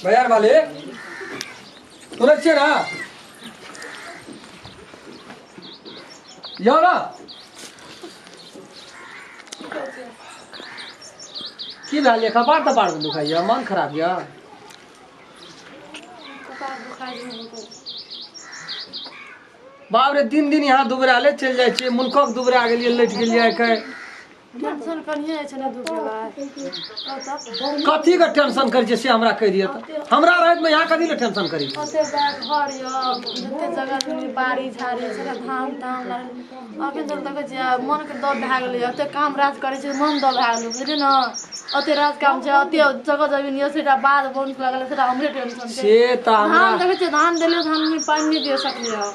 बाजार वाले सुनै छियै ने यौ ने की भेल यऽ कपार तपार मे दुखाइया मन खराब यऽ बाप रे दिन दिन यहाँ दुबराले चलि जाइ छियै मुल्कक दुबरा गेलियै लटि गेलियै आइ काल्हि टेंशन कनिए होइ छै ने दुबरेबै कथी के टेंशन करै छियै से हमरा कहि दिअ तऽ हमरा रहैतमे यहाँ कथी लए टेंशन करै छियै ओते बैग घर यऽ जते जगह जमीन बाड़ी झाड़ी सबटा धान तान लागल अखन तक देखै छियै मनके दब भए गेलै ओते काम राज करै छियै मन दब भए गेलै बुझलियै ने ओते राज काम छै ओते जगह जमीन यऽ सेटा बाध बन लागल सेटा हमरे टेंशन छै से तऽ हमरा धान देखै छियै धान देलियै धानमे पानि नहि दिअ सकलियै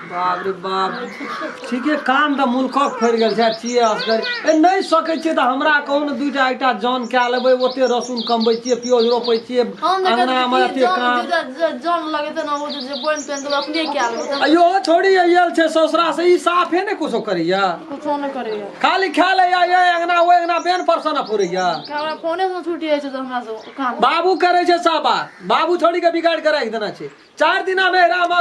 बाप रे बाप ठीके काम तऽ मुल्कक फड़ि गेल छै छियै असगर ए नहि सकै छियै तऽ हमरा कहू ने दूटा एकटा जन कए लेबै ओते रसून कमबै छियै प्योज रोपै छियै हम देखै अङ्गनामे छियै एते जन काम दूटा जन लगेतै ने ओ जे बोनि तोनि देबै अपने कए लेबै आ इहो छोड़ी आयल छै ससुरा से ई साफे नहि कुछो करैया कुछो नहि करैया खाली खा लैया ये अङ्गना ओहि अङ्गना बेन पर से ने फुरैया हमरा फोने से छुट्टी होइ छै तऽ हमरा से काम बाबू करै छै सब बात बाबू छोड़ी के बिगाड़ के राखि देने छै चारि दिना नैहरामे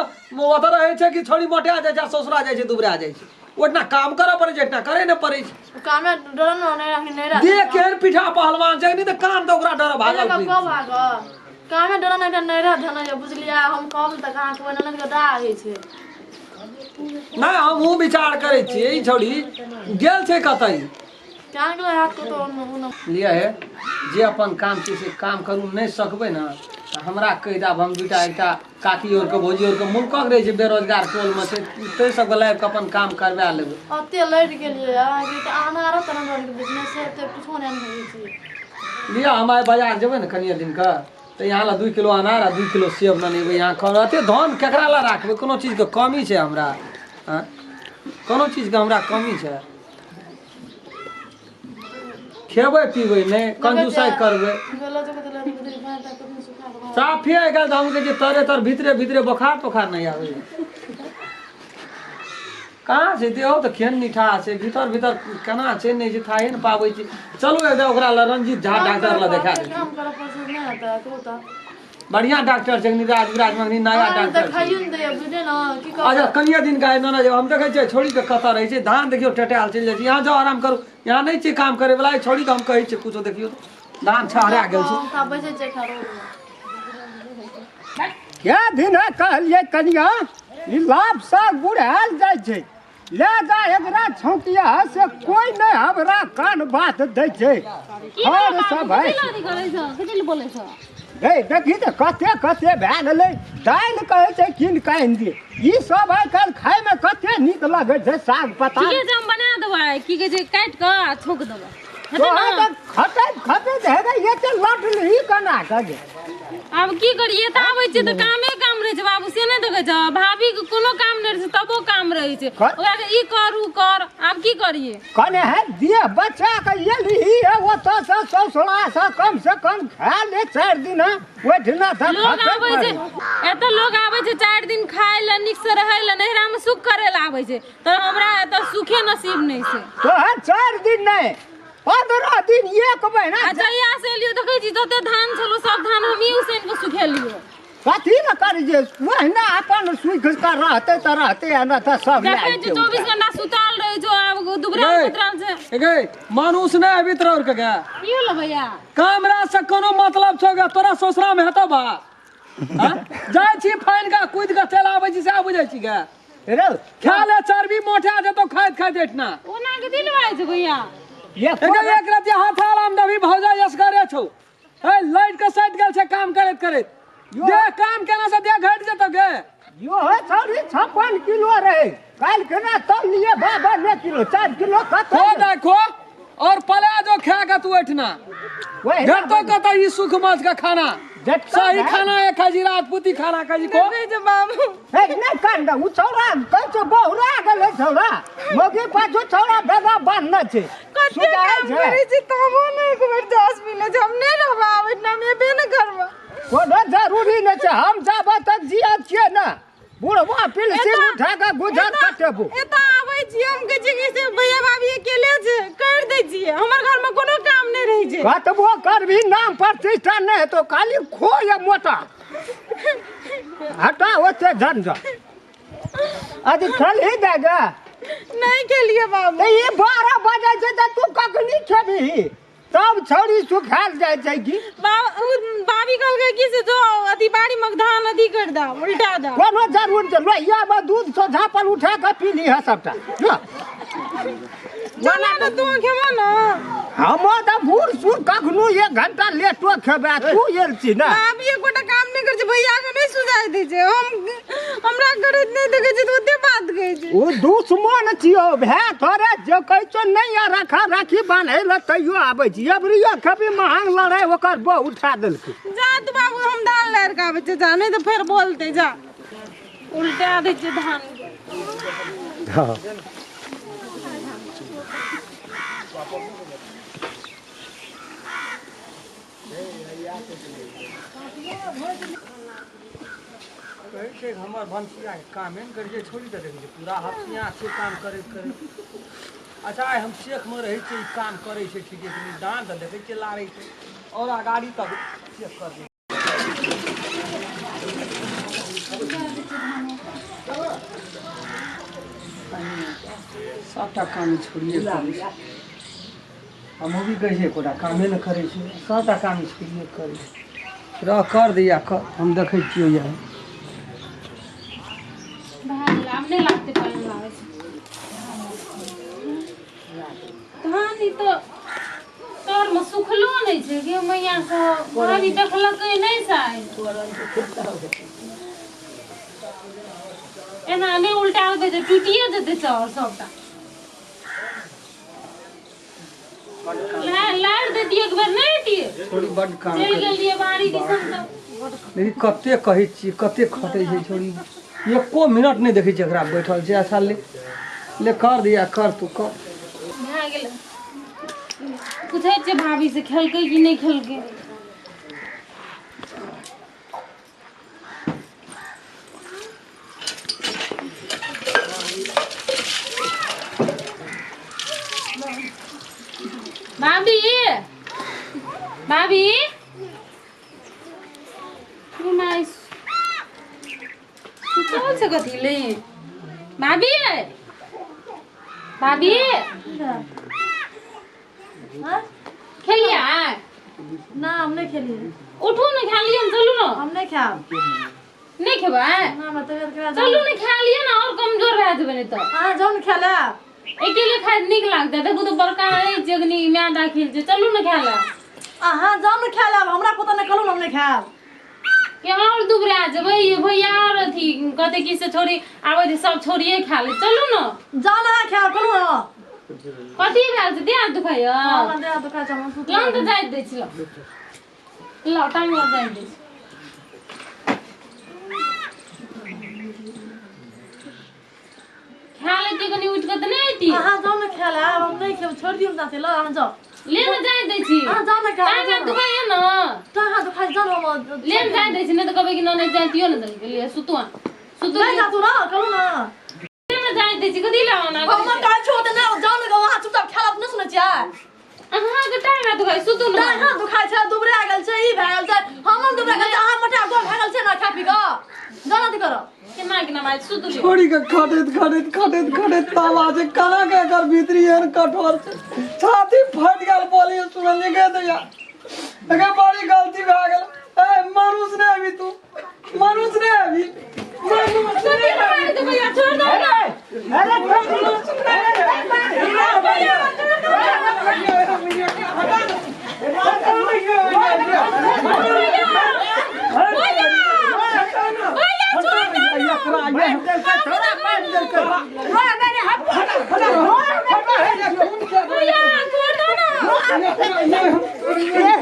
ओतऽ रहै छै कि छोड़ी मोटा जाइ छै आ ससुरा जाइ छै दुबरा जाइ छै ओहिठिना काम करऽ पड़ै छै एहिठिना करे नहि पड़ै छै कामे डर न नहि राखी नहि राखी देह केहन पीठा पहलवान छै नहि तऽ काम तऽ ओकरा डर भागल कब कब भाग कामे डर नहि नहि रह धन ये बुझलियै हम कहब तऽ अहाँके ओहि ननद के डाह होइ छै नहि हमहूँ विचार करै छियै ई छौड़ी गेल छै कतऽ ई कहाँ गेलै हाथ को तो लिअ हे जे अपन काम छै से काम करू नहि सकबै ने तऽ हमरा कहि देब हम दूटा एकटा काकी आओरके भौजी आओरके मुल्कक रहै छै बेरोजगार टोलमे छै ताहि सबके लाबि कऽ अपन काम करबा लेबै ओते लड़ि गेलियै अहाँके तऽ अनारो तऽ हमरा बिजनेस एते कुछो नहि होइ छै लिअ हम आइ बाजार जेबै ने कनिए दिनके तऽ यहाँ लए 2 किलो अनार आ 2 किलो सेब नेने यहाँ खाउ एते धन केकरा लए राखबै कोनो चीजके कमी छै हमरा आँय कोनो चीजके हमरा कमी छै खेबै पीबै नहि कंजूसाइ करबै साफे आइ काल्हि तऽ हम कहै छियै तरे तर भीतरे भीतरे बोखार तोखार नहि आबै कहाँ छै देहो तऽ केहन निठा छै भीतर भीतर केना छै नहि छै थाहे ने पाबै छै चलू एकटा ओकरा लए रंजीत झा डॉक्टर लए देखा दै छी बढ़िया डॉक्टर छै राज विराज में नया डॉक्टर अच्छा कनिए दिन का ना हम देखै छियै छोड़ी के कतऽ रहै छै धान देखियौ टटायल चलि जाइ छै यहाँ जाउ आराम करू यहाँ नहि छै काम करे वाला छोड़ी के हम कहै छियै कुछो देखियौ धान छहरा गेल छै क्या दिन है कहलियै कनिया ई लाभ साग बुढ़ायल जाइ छै ले जा एकरा छौंकिया से कोई नहीं हमरा कान बात दै छै हर सब है कथी बोलै छौ गै देखी तऽ कते कते भए गेलै दालि कहै छै कीन कऽ आनि दे ई सब आइ काल्हि खायमे कते नीक लगै छै साग पताल ठीके छै हम बना देबै की कहै छै काटि कऽ आ छौंक देबै हेतै तोहर ने तऽ खटैत खटैत हेबै एते लटलही केना कऽ गे आब की करियै तऽ आबै छियै तऽ कामे काम रहै छै बाबू से नहि देखै छ भाभीके कोनो काम नहि रहै छै तबो काम रहै छै ओकरा के ई कर उ कर आब की करियै कने है दिए बच्चा के एलही है ओतऽ से ससुरा से कम से कम खा ले 4 दिन ओहिठिना तऽ लोग आबै छै एतऽ लोग आबै छै 4 दिन खाय लए नीक से रहै लए नैहरामे सुख करै लए आबै छै तऽ हमरा एतऽ सुखे नसीब नहि छै तोहर 4 दिन नहि 15 दिन एक महीना आ जहिया से एलियो देखै छी जते धान छलो सब धान हमही उसैन के सुखेलियो कथी ने करी जे ओहिना अपन सुख कऽ रहतै तऽ रहतै आ नहि तऽ सब लए देखै छी जेतै। 24 घंटा सुतल रहै छौ आब दुबरा गै। पुतरल छै गे मानुस नहि अभी तोरा के गे की होलो भैया कामरा से कोनो मतलब छौ गे तोरा ससुरा में हेतौ बा हाँ? जाइ छी फाइन के कूद के चलि आबै छी सएह बुझै छी गे रे खा ले चर्बी मोटा जेतो खाइत खाइत एठना ओना के दिल भाई छै भैया ये एक एक राति हाथ आराम दबी भौजा असगरे छौ ए लाइट के सटि गेल छै काम करैत करैत दे काम केना से दे घटि जेतो गे यो है छौरी 56 किलो रहे काल्हि केना तौल लिए बाबा ने किलो 4 किलो कत खो दे खो और पला जो खा के तू एठना वही घटतो कत ई सुख माछ का खाना सही खाना है खाजी राजपूती खाना खाजी को बाबू हे नहि कान उ छौरा कहै छौ बहुरा गेलै छौरा मौगी पाछू छौरा बेगा बान्हने छै कते सुताइ काम छै करै छी तबो नहि एक बेर जस मिलै छै हम नहि रहबै आब एहिठाम हम एबे नहि करबै कोनो जरूरी नहि छै हम जाबे तक जियत छियै ने बुढ़वा पिलसिन उठा कऽ गुजर कटेबो एतऽ आबै छियै। हम कहै छियै कि से भैया भाभी अकेले छै, कर दै छियै। हमर घर में कोनो काम नहि रहै छै। कतबो करबी नाम प्रतिष्ठा नहि हेतौ, खाली खो या मोटा हटा ओते झंझट। अभी खेलही दे गे? नहीं खेलिए बाबू। तऽ ई 12 बजे छै तऽ तू कखनी खेबही? तब छौड़ी सुखायल जाइ छै की। भाभी कहलकै कि से जो अथी बाड़ी में धान अथी कर दा, उल्टा दा। कोनो जरूर छै, लोहिया में दूध सोझा पर उठा कऽ पी लीह सबटा। चला ना तू खेबो ना। हम तऽ बूढ़ सूढ़ कखनो 1 घंटा लेटो खेबै, तू एल छी ना। भाभी एकोटा काम नहि करै छै, भैया के नहि सुझाइ दै छै। हम हमरा करैत नहि देखै छै तऽ ओते बात कहै छै। ओ दुश्मन छियौ भाय थोड़े, जे कहै छौ नहि आ रखा राखी बान्है लए तैयो आबै छी। अबरियो खेबी महंग लड़ाइ ओकर बहु उठा देलकै। जा तू बाबू, हम धान लारि कऽ आबै छियै, जा नहि तऽ फेर बोलतै। जा उल्टा दै छियै धान के। हँ कहै छै हमर भनसिया कामे नहि करै छै, छोड़ि कऽ देखै छै पूरा हफसिया छै काम करैत करैत। अच्छा आइ हम चेकमे रहै छियै, ई काम करै छै ठीके छै, दान तऽ देखै छियै लारै छै और अगाड़ी तक चेक कर दै। सबटा काम छोड़िए करै छै। हमहूँ भी कहै छियै एकोटा कामे नहि करै छै, सबटा काम छोड़िए करै छै। रह कर दैया कर, हम देखै छियै यार। भए गेलै, आब नहि लागतै पानि लागै छै। धान ई तऽ तरमे सुखलो नहि छै गे मैया सब, भाभी देखलकै नहि शायद। एना नहि उल्टा देबै तऽ टूटिए जेतै चाउर सबटा। लारि दैतियै एक बेर नहि एतियै। छोड़ी बड्ड काम चलि गेलियै बाड़ी दिसन तऽ। लेकिन कते कहै छियै, कते खटै छै छोड़ी, एको मिनट नहि देखै छियै एकरा बैठल छै। अच्छा ले ले कर दिया कर, तू कर। भए गेलै। पूछै छियै भाभी से खेलकै कि नहि खेलकै। भाभी भाभी सुतल छै कथी ले? भाभी भाभी खेलियै? ना हम नहि खेलियै। उठू ने खा लियै, चलू ने। हम नहि खायब। नहि खेबै? ना हमरा तबियत खराब। चलू ने खा लियै ने, और कमजोर भए जेबै नहि तऽ। अहाँ जाउ ने खाय लए। अकेले खाय नीक लागतै? देखू तऽ बड़का अछि जगनी my दाखिल छै। चलू ने खाय लए। अहाँ जाउ ने खाय लए, हमरा पता नहि कहलहुँ ने हम नहि खायब। के और दुबरा जेबै ये भैया और अथी कहतै कि से छोड़ी आबै छै सब छोड़िए खा ले। चलू ने। जाउ ने अहाँ खायब कहलहुँ ने। कथी भेल छै? देह हाथ दुखाइया? हमरा देह हाथ दुखाइ छै, हम सुतबै। लङ तऽ जाइ दै छी, ल टांग लऽ जाइ दै छी। खा लेतियै कनि उठि कऽ तऽ नहि ऐतियै। अहाँ जाउ ने खाय लए, हम नहि खेब, छोड़ि दियौ ने चाची, ल अहाँ जाउ। ले ने जाइ दै छी। अहाँ जाउ ने खाय टांग लए। हाथ दुखाइया ने? टांग हाथ दुखाइ छै, जाउ ने हम। ले ने जाइ दै छी, नहि तऽ कहबै कि ननैद जाइतियो ने देलकै। ले सुतू अहाँ, सुतू। नहि जा तू न कहलहुँ ने। ले ने जाइ दै छी, कथी लए ओना करै हमर छी? कहै छौ तऽ नहि जाउ ने, अहाँ चुपचाप खाय लए, नहि सुनै छियै? अहाँके टांग हाथ दुखाइ, सुतू ने। टांग हाथ दुखाइ छै, दुबरा गेल छै, ई भए गेल छै, हमर दुबरा गेल छै, अहाँ मोटा गोल भए गेल छै ने खा पी कऽ। जाउ ने अथी करब। केना केना बाज सुतू। छोड़ी के खटैत खटैत खटैत खटैत तावा छै केना के एकर भीतरी एहन कठोर छै, छाती फटि गेल। बोलिए सुनल जे गे दैया एकर बड़ी गलती भए गेल। ए मनुष्य नहि अभी, तू मनुष्य नहि अभी, मनुष्य नहि अभी। भैया छोड़ दो ना। अरे भैया छोड़ दो ना।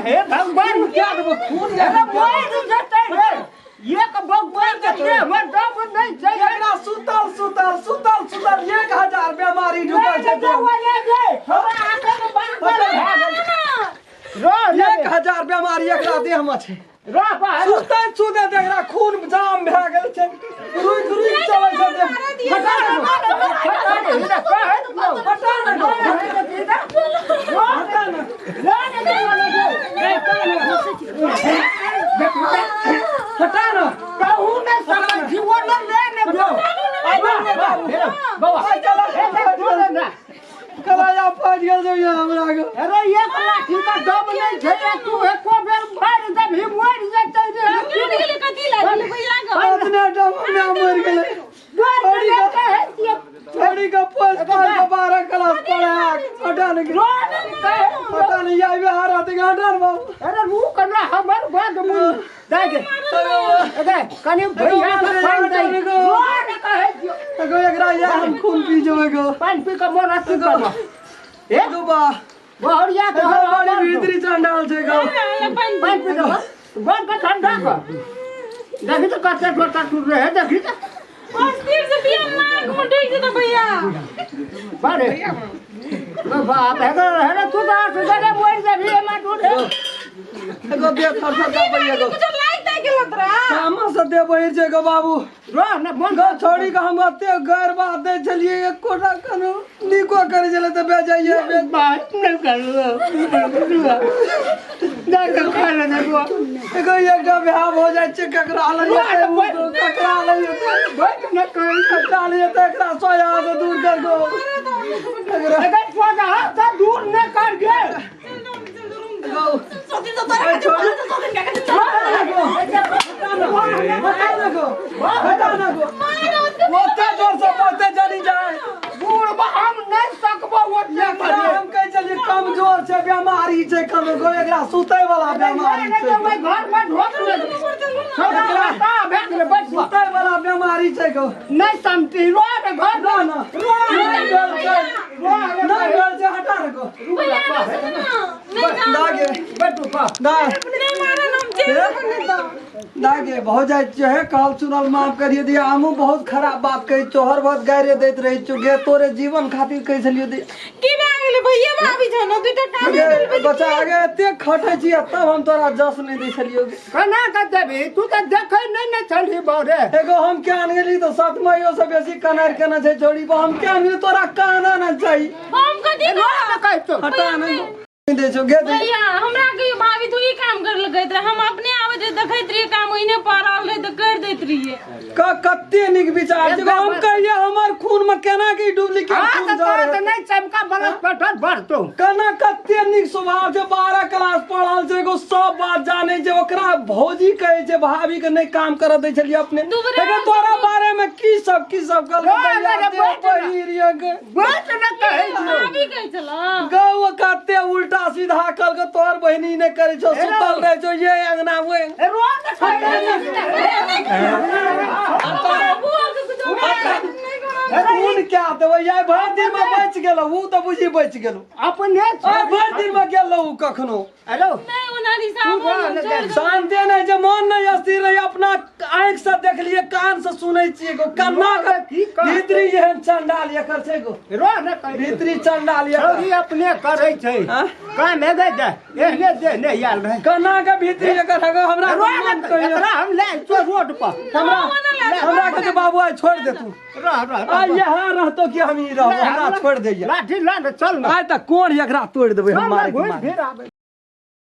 हे भगवान, एक भगवान के हमर दम नहि छै। एकरा सुतल सुतल सुतल सुतल 1000 बेमारी ढुकल छै। 1000 बेमारी एकरा देह देह में छै। रह बाहर। सुतैत सुतैत एकरा खून जाम भए गेल छै, रुकि रुकि चलै छै देह। हटा ने गो, हटा ने गो, हटा ने। हटा ने। कहूँ नहि सकै छी, ओ ने ले ने गो। बाबा कलाया फाटि गेल छै हमरा के। अरे एक लाठी का दम नहीं छै, तू एको बेर मारि देबही मरि जेतै रे। मरि गेलै कथी लागल भैया के? अपने दम में मरि गेलै। छोड़ी के छोड़ी के पोस पाल के 12 क्लास पढ़ा हटा ने, हटा ने, या बिहार आते हटा ने बाबू। अरे रुक ना, हमर बात मुन दे दे। अरे कनी भैया के पानि दे। रोड कहै छियौ। एगो एकरा या हम खून पी जेबै गो। पानि पी के मोन अथी करब। एगो बा बहुरिया के एगो बड़ी भीतरी चंडाल छै गो। पानि पी के बन के ठंडा कर। देखी तो कते टोटा टूट रहे, देखी तो अस्थिर से बिया नाक में ढुकि जेतै भैया। बारे बाप हे तू तो सुधरे मरि जेबही एमा टूट। एगो दे थर थर का पड़ी एगो। कुछ लाइक ताकि गेल तोरा। सामा से दे बहिर छै गो बाबू। रह ने मन गो छोड़ी के हम एते गैर बात दै छलियै, एकोटा कनो नीको करै छलै तऽ बेजाइए बे बात नहि करू। जा के खा ले गो। एगो एकटा बियाह भऽ जाइ छै, ककरा लग जेतै ओ, ककरा लग जेतै? बैठ ने कहीं। ककरा लग जेतै? एकरा सोया से दूर कर गो। एकरा अगर पौधा से दूर न कर गे। गो सोचिन तो तोरा खातिर बोले तो सोचिन का खातिर। हटा ना गो, हटा ना गो। ओते जोर से पढ़ते चली जाए। बूढ़ हम नहीं सकबो ओते। एकरा हम कहै छलियै कमजोर छै, बेमारी छै कनो गो, एकरा सुतै वाला बेमारी छै। घर में ढोक ले। सुतै वाला बेमारी छै गो। नहीं समती रोड घर ना ना नहि भेल छै, नहि भेल छै, हटा ने गो। भैया सुन ना, नहीं जा। दागे बैठू पा। दा नहीं मारे हम जेल में तो। दागे बहुत जाइ छै, कहल सुनल माफ करिए दिया। हमहूँ बहुत खराब बात कहै तोहर बहुत गारि दैत रहै छियौ गे, तोरे जीवन खातिर कहै छलियौ दे। की भए गेलै भैया भाभी छै ने दुईटा काम गे बच्चा आगे एते खटै छी तब हम तोरा जस नहि दै छलियौ गे। केना के देबही? तू तऽ देखै नहि ने छलही बौरे। एगो हम केहन गेली तऽ सतमैयो से बेसी कनर केने छै छोड़ी पर। हम केहन गेली तोरा कहना ना चाही। हम कथी रोड कहै छौ। हटा ने दै छौ गे दे। भैया हमरा कहियो भाभी तू ई काम कर लगैत रहे, हम अपने आबैत रहे देखैत रहियै काम ओहिने पड़ल रहे तऽ कर दैत रहियै। कते नीक विचार छै। हम कहियै हमर खून में केना के डुप्लीकेट हाँ खून तऽ जा तोरा रहल तऽ नहि चमका बलस पठल बढ़तौ। केना कते नीक स्वभाव छै, 12 क्लास पढ़ल छै, एगो सब बात जानै छै। ओकरा भौजी कहै छै भाभी के नहि काम करऽ दै छलियै अपने। दुबरा एगो तोरा बारे में की सब की सब रो, रे, बैठ ना। कहलकै बैठ ने कहै छियौ। भाभी कहै छलऽ गौ कते उल्टा सीधा कहलकै तोहर बहिनी नहि करै छौ, सुतल रहै छौ ये अंगना वो अंगना। रोड कहै खून क्या देबै यार, भरि दिन में बचि गेलौ उ तऽ बुझी बचि गेलौ। अपने आइ भरि दिन में गेलौ उ कखनो। हेलो नहि ओना रिसाबो छोड़ि दो। शान्ते नहि छै, मन नहि स्थिर रहै। अपना आँखि से देखलियै, कान से सुनै छियै गो, कन्ना के की कहतै? भीतरी एहन चंडाल एकर छै गो, रोड कहै छियौ। भीतरी चंडाल एकर। छौरी अपने करै छै हाँ? काम हेगे दे एहने दे नहि आयल रहै। कन्ना के भीतरी एकर है गो, हमरा रोड मन कहियो। एकरा हम ले छियौ रोड पर। हमरा हमरा कहै छै बाबू आइ छोड़ि दे तू, रह रह आइ यहाँ रहतो कि हम ई रहबो, हमरा छोड़ि दैया। लाठी लऽ ने चल ने। आइ तऽ कोन एकरा तोड़ि देबै हम चल ने, मारि के घुरि मारि। फिर आबै।